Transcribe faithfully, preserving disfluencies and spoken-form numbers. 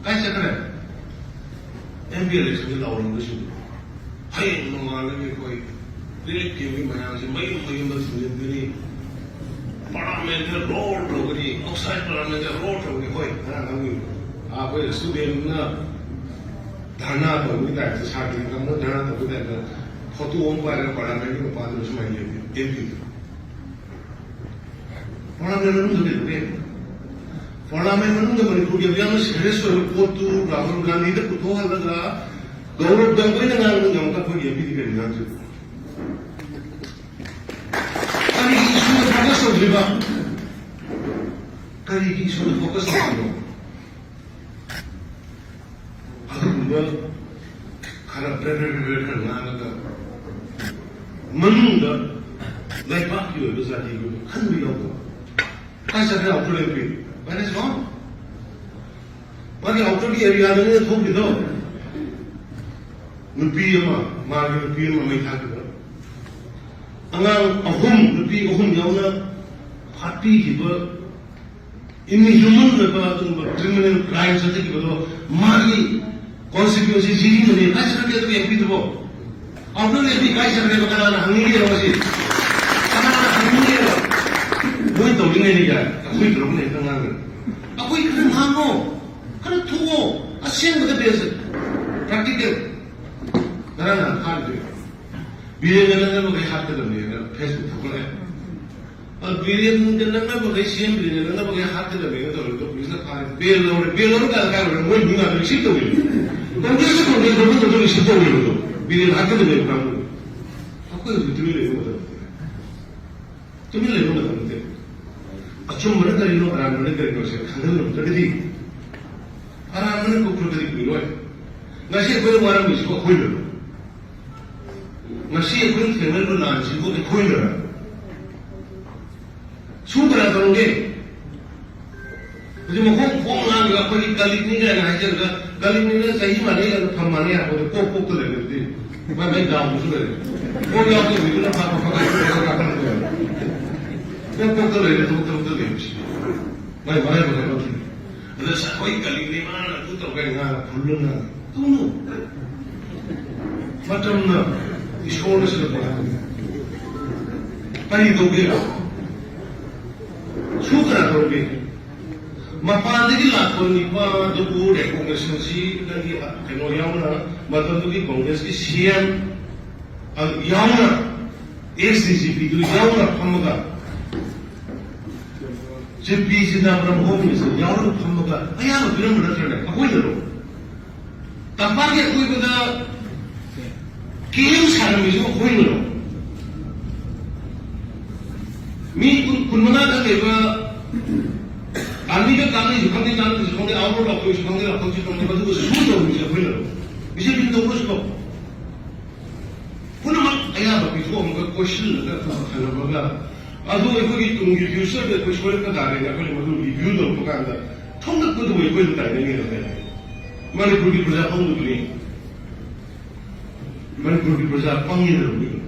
ꯀꯥꯏ ꯆꯠꯈ꯭ꯔꯦ? M P ꯏꯂꯦꯛꯁꯟꯒꯤ ꯂꯥꯎꯔꯝꯕꯁꯤꯡꯗꯣ ꯍꯌꯦꯡ ꯅꯣꯡꯉꯥꯜꯂꯒ ꯑꯩꯈꯣꯏ ꯂꯤꯔꯤꯛ ꯀꯦꯝꯒꯤ ꯃꯌꯥꯝꯁꯤ ꯃꯌꯨꯝ ꯃꯌꯨꯝꯗ ꯊꯤꯡꯖꯤꯟꯒꯅꯤ꯫ ꯄꯥꯔꯂꯥꯃꯦꯟꯗ ꯔꯣꯜ ꯇꯧꯒꯅꯤ, ꯑꯥꯎꯠꯁꯥꯏꯠ ꯄꯥꯔꯂꯥꯃꯦꯟꯗ ꯔꯣꯜ ꯇꯧꯒꯅꯤ꯫ ꯍꯣꯏ, ꯉꯔꯥꯡ ꯅꯪꯒꯤ ꯑꯩꯈꯣꯏ ꯁ꯭ꯇꯨꯗꯦꯟꯅ ꯙꯔꯅꯥ ꯇꯧꯕꯒꯤ ꯇꯥꯏꯞꯇ, ꯁꯥꯇ꯭ꯔ ꯀꯥꯡꯕꯨꯅ ꯙꯔꯅꯥ ꯇꯧꯕꯒꯤ ꯇꯥꯏꯞꯇ ꯐꯣꯇꯣ ꯑꯃ ꯄꯥꯏꯔꯒ ꯄꯥꯔꯂꯥꯃꯦꯟꯒꯤ ꯃꯄꯥꯟꯗꯨꯗ ꯁꯨꯃꯥꯏꯅ ꯂꯦꯞꯄꯤ ꯑꯦꯝ ꯄꯤꯗꯨ꯫ ꯄꯥꯔꯂꯥꯃꯦꯟ ꯃꯅꯨꯡꯗ ꯀꯩꯗꯧꯒꯦ? ꯄꯥꯔꯂꯥꯃꯦꯟ ꯃꯅꯨꯡꯗ ꯃꯅꯤꯄꯨꯔꯒꯤ ꯑꯗꯨꯛ ꯌꯥꯝꯅ ꯁꯦꯔꯤꯌꯁ ꯑꯣꯏꯕ ꯄꯣꯠꯇꯨ ꯔꯥꯍꯨꯜ ꯒꯥꯟꯙꯤꯗ ꯄꯨꯊꯣꯛꯍꯜꯂꯒ ꯒꯧꯔꯕ ꯒꯪꯒꯣꯏꯅ ꯉꯥꯡꯕ ꯉꯝꯕ ꯑꯩꯈꯣꯏꯒꯤ ꯑꯦꯝ ꯄꯤꯗꯤ ꯀꯔꯤ ꯉꯥꯡꯗꯣꯏꯕ? ꯀꯔꯤꯒꯤ ꯏꯁꯨꯗ ꯐꯣꯀꯁ ꯇꯧꯗ꯭ꯔꯤꯕ? ꯀꯔꯤꯒꯤ ꯏꯁꯨꯗ ꯐꯣꯀꯁ ꯇꯧꯗ꯭ꯔꯤꯕ? ꯑꯗꯨꯒꯨꯝꯕ ꯈꯔ ꯕ꯭ꯔꯦ ꯕ꯭ꯔꯦ ꯕ꯭ꯔꯦ ꯕ꯭ꯔꯦ ꯈꯔ ꯉꯥꯡꯉꯒ ꯃꯅꯨꯡꯗ ꯂꯩꯕꯥꯛꯀꯤ ꯑꯣꯏꯕ ꯖꯥꯇꯤꯒꯤ ꯑꯣꯏꯕ ꯈꯟꯕ ꯌꯥꯎꯗꯕ꯫ ꯀꯥꯏ ꯆꯠꯈ꯭ꯔꯦ outer M P? Where is gone? ꯃꯥꯒꯤ ꯑꯥꯎꯇꯔꯒꯤ ꯑꯦꯔꯤꯌꯥꯗꯅꯤꯅ ꯊꯣꯛꯈꯤꯗꯣ꯫ ꯅꯨꯄꯤ ꯑꯃ, ꯃꯥꯒꯤ ꯅꯨꯄꯤ ꯑꯃ ꯃꯩ ꯊꯥꯈꯤꯕ꯫ ꯑꯉꯥꯡ ꯑꯍꯨꯝ, ꯅꯨꯄꯤ ꯑꯍꯨꯝ ꯌꯥꯎꯅ ꯍꯥꯠꯄꯤꯈꯤꯕ, ꯏꯟꯍ꯭ꯌꯨꯃꯟ ꯑꯣꯏꯕ ꯑꯗꯨꯒꯨꯝꯕ ꯀ꯭ꯔꯤꯃꯤꯅꯦꯜ ꯀ꯭ꯔꯥꯏꯝ ꯆꯠꯊꯈꯤꯕꯗꯣ ꯃꯥꯒꯤ ꯀꯣꯟꯁꯇꯤꯇ꯭ꯌꯨꯟꯁꯤ ꯖꯤꯔꯤꯗꯅꯤ꯫ ꯀꯥꯏ ꯆꯠꯈ꯭ꯔꯒꯦ ꯑꯗꯨꯒꯤ ꯑꯦꯝ ꯄꯤꯗꯨꯕꯣ? ꯑꯥꯎꯇꯔ ꯑꯦꯝ ꯄꯤ ꯀꯥꯏ ꯆꯠꯈ꯭ꯔꯦꯕ? ꯀꯅꯥꯅ ꯍꯪꯅꯤꯡꯒꯦꯕ ꯃꯁꯤ? ꯀꯅꯥꯅ ꯍꯪꯅꯤꯡꯒꯦꯕ? ꯃꯣꯏ ꯇꯧꯔꯤꯉꯩꯅꯤ ꯀꯥꯏ ꯑꯩꯈꯣꯏ ꯇꯧꯔꯛꯄꯅꯦ ꯍꯦꯛꯇ ꯉꯥꯡꯉꯦ꯫ ꯑꯩꯈꯣꯏ ꯈꯔ ꯉꯥꯡꯉꯣ, ꯈꯔ ꯊꯣꯛꯑꯣ, ꯑꯁꯦꯡꯕꯗ ꯕꯦꯁ ꯄ꯭ꯔꯥꯛꯇꯤꯀꯦꯜ꯫ ꯉꯔꯥꯡ ꯅꯍꯥꯟ ꯐꯥꯔꯤꯗꯨ ꯕꯤꯔꯦꯟꯒ ꯅꯛꯅꯕꯈꯩ ꯍꯥꯠꯀꯗꯕꯅꯦꯅ ꯐꯦꯁꯕꯨꯛ ꯊꯥꯒꯠꯂꯛꯑꯦ꯫ ꯑꯗꯨ ꯕꯤꯔꯦꯟꯒ ꯅꯛꯅꯕꯈꯩ, ꯁꯤ ꯑꯦꯝ ꯕꯤꯔꯦꯟꯒ ꯅꯛꯅꯕꯈꯩ ꯍꯥꯠꯀꯗꯕꯅꯦꯅ ꯇꯧꯔꯤꯗꯣ ꯄꯨꯂꯤꯁꯅ ꯐꯥꯔꯦ꯫ ꯕꯦꯜ ꯂꯧꯔꯦ꯫ ꯕꯦꯜ ꯂꯧꯔꯀꯥꯟꯗ ꯀꯥꯏ ꯂꯧꯔꯦ? ꯃꯣꯏ ꯃꯤ ꯉꯥꯛꯇ ꯔꯤꯁꯤꯞ ꯇꯧꯔꯤꯅꯤ꯫ ꯀꯪꯒ꯭ꯔꯦꯁꯀ ꯀꯪꯒ꯭ꯔꯦꯁ ꯒꯣꯕꯔꯃꯦꯟ ꯇꯧꯗꯣ ꯔꯤꯁꯤꯞ ꯇꯧꯔꯤꯕꯗꯣ ꯕꯤꯔꯦꯟ ꯍꯥꯠꯀꯗꯕꯅꯦ ꯀꯥꯡꯕꯨ꯫ ꯑꯩꯈꯣꯏ ꯍꯧꯖꯤꯛ ꯇꯨꯃꯤꯟ ꯂꯩꯕ ꯃꯇꯝ ꯅꯠꯇꯦ꯫ ꯇꯨꯃꯤꯟ ꯂꯩꯕ ꯃꯇꯝ ꯅꯠꯇꯦ꯫ ꯑꯆꯨꯝꯕꯅ ꯀꯔꯤꯅꯣ, ꯑꯔꯥꯟꯕꯅ ꯀꯔꯤꯅꯣ ꯁꯦ ꯈꯪꯍꯜꯂꯝꯗ꯭ꯔꯒꯗꯤ, ꯑꯔꯥꯟꯕꯅ ꯀꯣꯛꯊꯣꯛꯄꯗꯤ ꯀꯨꯏꯔꯣꯏ꯫ ꯉꯁꯤ ꯑꯩꯈꯣꯏꯅ ꯋꯥꯔꯝꯃꯤꯁꯤꯕꯨ ꯑꯩꯈꯣꯏꯅꯔꯣ? ꯉꯁꯤ ꯑꯩꯈꯣꯏꯅ ꯊꯦꯡꯅꯔꯤꯕ ꯂꯥꯟꯁꯤꯕꯨ ꯑꯩꯈꯣꯏꯅꯔꯣ? ꯁꯨ ꯀꯅꯥ ꯇꯧꯔꯝꯒꯦ? ꯍꯧꯖꯤꯛ ꯃꯈꯣꯡ ꯈꯣꯡ ꯉꯥꯡꯉꯒ ꯑꯩꯈꯣꯏꯒꯤ ꯀꯂꯤꯛꯅꯤ ꯀꯥꯏꯅ ꯍꯥꯏꯖꯔꯒ, ꯀꯂꯤꯛꯅꯤꯅ ꯆꯍꯤ ꯃꯥꯟꯅꯩ ꯀꯥꯏꯅ ꯐꯝ ꯃꯥꯟꯅꯩ ꯍꯥꯏꯕꯗꯣ ꯀꯣꯛ ꯀꯣꯛꯇ ꯂꯩꯔꯝꯗꯦ꯫ ꯃꯥꯏ ꯃꯥꯏ ꯗꯥꯎꯗꯁꯨ ꯂꯩꯔꯦ꯫ ꯀꯣꯛ ꯌꯥꯎꯗꯕ ꯃꯤꯗꯨꯅ ꯐꯥ ꯐꯥ ꯐꯥ ꯀꯣꯛ ꯀꯣꯛꯇ ꯂꯩꯔꯦ꯫ ꯊꯕꯛ ꯊꯕꯛꯇ ꯂꯩꯕꯁꯤ꯫ ꯃꯥꯏ ꯃꯔꯥꯏꯕꯛ ꯍꯥꯏꯕ ꯑꯃ ꯂꯩ꯫ ꯑꯗ ꯁꯠ ꯑꯩꯈꯣꯏ ꯀꯂꯤꯛꯅꯤ, ꯃꯥꯅ ꯑꯗꯨ ꯇꯧꯒꯦ ꯉꯥꯡ ꯐꯨꯜꯂꯨ ꯉꯥꯡ ꯇꯨꯅꯨ꯫ ꯃꯇꯝꯅ ꯏꯁꯣꯔꯅ ꯁꯤꯜꯂꯛꯄ ꯍꯥꯏꯕꯅꯤ꯫ ꯀꯔꯤ ꯇꯧꯒꯦ? ꯁꯨ ꯀꯅꯥ ꯇꯧꯔꯒꯦ? ꯃꯄꯥꯟꯗꯒꯤ ꯂꯥꯛꯄ ꯅꯤꯄꯥꯗꯨꯕꯨ ꯔꯦꯀꯣꯒꯅꯤꯁꯟꯁꯤ ꯅꯪꯒꯤ ꯀꯩꯅꯣ ꯌꯥꯎꯅ, ꯃꯇꯝꯗꯨꯒꯤ ꯀꯣꯡꯒ꯭ꯔꯦꯁꯀꯤ ꯁꯤ ꯑꯦꯝ ꯌꯥꯎꯅ, ꯑꯦꯁ ꯗꯤ ꯖꯤ ꯄꯤꯗꯨ ꯌꯥꯎꯅ ꯐꯝꯃꯒ, ꯖꯤ ꯄꯤ ꯆꯤꯗꯝꯕꯔꯝ ꯍꯣꯝ ꯃꯤꯅꯤꯁꯇꯔ ꯌꯥꯎꯅ ꯐꯝꯃꯒ ꯑꯌꯥꯕ ꯄꯤꯔꯝꯕ ꯅꯠꯇ꯭ꯔꯅꯦ? ꯑꯩꯈꯣꯏꯅꯔꯣ? ꯇꯝꯄꯥꯛꯀꯤ ꯑꯀꯣꯏꯕꯗ ꯀꯦꯝ ꯁꯥꯔꯝꯃꯤꯁꯨ ꯑꯩꯈꯣꯏꯅꯔꯣ? ꯃꯤ ꯀꯨꯟ, ꯀꯨꯟ ꯃꯉꯥꯗ ꯂꯩꯕ ꯑꯥꯔꯃꯤꯗ ꯀꯥꯟꯅꯩꯁꯨ ꯈꯪꯗꯦ, ꯀꯥꯟꯅꯗꯦꯁꯨ ꯈꯪꯗꯦ, ꯑꯥꯎꯠ ꯂꯥꯎꯊꯣꯛꯏꯁꯨ ꯈꯪꯗꯦ, ꯂꯥꯎꯊꯣꯛꯁꯨ ꯈꯪꯗꯦ, ꯃꯗꯨꯕꯨ ꯁꯨ ꯇꯧꯔꯝꯃꯤꯁꯦ ꯑꯩꯈꯣꯏꯅꯔꯣ? ꯕꯤ ꯖꯦ ꯄꯤꯅ ꯇꯧꯕ꯭ꯔꯁꯨ ꯇꯧ꯫ ꯄꯨꯝꯅꯃꯛ ꯑꯌꯥꯕ ꯄꯤꯊꯣꯛꯑꯝꯃꯒ, ꯀꯣꯏꯁꯤꯜꯂꯒ ꯊꯝꯃꯒ, ꯑꯗꯨ ꯑꯩꯈꯣꯏꯒꯤ ꯇꯨꯡꯒꯤ ꯐ꯭ꯌꯨꯆꯔꯗ ꯑꯩꯈꯣꯏ ꯁꯣꯏꯔꯛꯄ ꯇꯥꯔꯦꯅ ꯑꯩꯈꯣꯏꯅ ꯃꯗꯨ ꯔꯤꯚ꯭ꯌꯨ ꯇꯧꯔꯛꯄ ꯀꯥꯟꯗ ꯊꯣꯛꯂꯛꯄꯗꯨꯕꯨ ꯑꯩꯈꯣꯏꯅ ꯇꯥꯏꯅꯅꯤꯡꯉꯦ ꯍꯥꯏꯇꯥꯔꯦ꯫ ꯃꯅꯤꯄꯨꯔꯒꯤ ꯄ꯭ꯔꯖꯥ ꯄꯪꯕꯗꯨꯅꯤ꯫ ꯃꯅꯤꯄꯨꯔꯒꯤ ꯄ꯭ꯔꯖꯥ ꯄꯪꯉꯦ ꯍꯥꯏꯕ ꯃꯤꯗꯣ꯫